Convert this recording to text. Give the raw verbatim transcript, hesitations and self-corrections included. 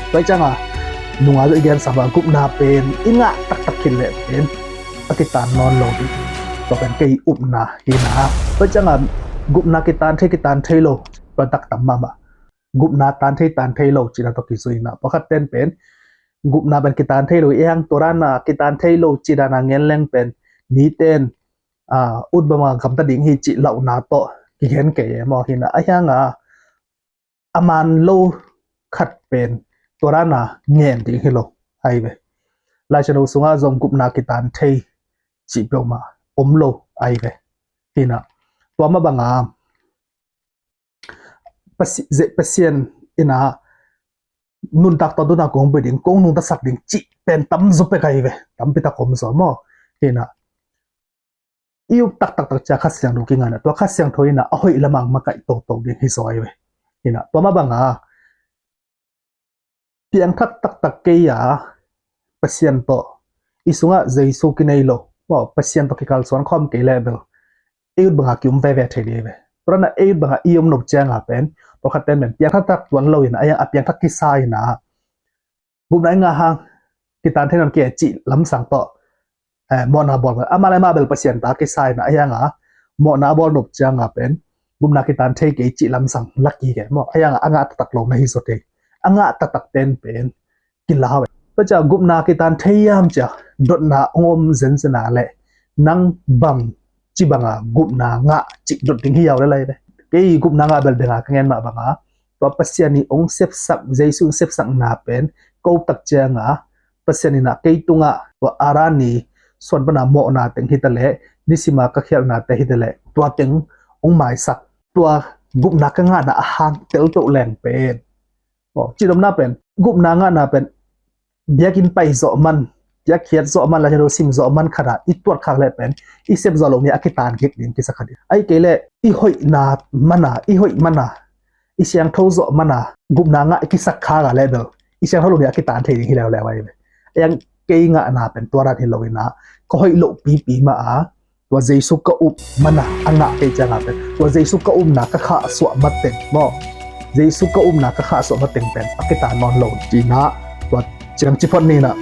Tua ciangah nungah i gen sa bang gupna pen i ngah taktak khin leh pen a kitan nawn lo ding. Tua pen kei upna hi na. Tua ciangah gupna kitan thei kitan thei lo tua taktak mahmah. Gupna tan thei tan thei lo cihna tawh kizui na. Pawlkhat ten pen gupna pen kitan thei lo i hang tua dan a kitan thei lo cih dan a ngen leng pen miten ut bang a gamta ding hi cih lauhna tawh kigen kei e maw hi na. A hiang a a man lo khat pen tua dan a ngen ding hi lo ahi ve. Laisiangtho sungah zong gupna kitan thei cih peuhmah om lo ahi ve hi na. Tua mah bang a Pasi-, ze-, Pasian in a nuntak tawh duna kong pui ding, kong nungtasak ding cih pen tam zaw pek ahi ve, tampi tak om zaw maw hi na. I up taktak tak cia Kha Siangtho kingah na, tua Kha Siangtho in a a hoih lamang makaih toto ding hi zaw ahi ve hi na. Tua mah bang a piangthak taktak kei a Pasian tawh i sungah Jesu kinei lo maw, Pasian tawh kikalsuan khawm kei leh bel ei ut banga kium veve thei dih ve. Tua dan a ei ut banga i om nop cianga pen pawlkhat ten pen piangthak tak tuan lo in a, a piangthak kisa in a gupna i ngah hang kitan thei nawn kei cih lamsang tawh mawhna bawl. Amah le amah bel Pasian ta kisa in a, a hiang a mawhna bawl nop cianga pen gupna kitan thei kei cih lamsang lak kik e maw. A hiang a a ngah taktak lo na hi zaw thei. A ngah taktak ten pen kilau e. Tua cia gupna kitan thei hiam cia dotna ong om zenzen a leh nang bang ci banga gupna ngah cih dot ding hi yau le lai ve. Kei gupna ngah bel denga ka ngen mah banga tua Pasian i ong sepsak, Jesu i sepsakna pen ko tak cianga Pasian in a kei tungah tua Aran i suan pana mawhna teng hi ta leh, nisima ka khialhna te hi ta leh, tua teng ong maisak, tua gupna ka ngahna a hang teltoh leng pen. Aw, cidamna pen gupna ngahna pen biakinn pai zawh man, biakhiat zawh man, Laisiangtho sim zawh man khat a i tuat khak leh pen i sep zawh loh ni a kitan kik ding kisa khat ding. Ahi kei leh i hoihna mana, i hoih mana, i siangtho zawh mana gupna ngah i kisak khak a leh bel i siangtho loh ni a kitan thei ding hi leuleu ahi ve. A hiang kei ngahna pen tua dan hi lo in a ka hoih loh pipi mah a tua Jesu ka up mana a ngah kei cianga pen tua Jesu ka upna ka khahsuah mateng maw, Jesu ka upna ka khahsuah mateng pen a kitan nawn lo cihna tua ciang ci phot ni na.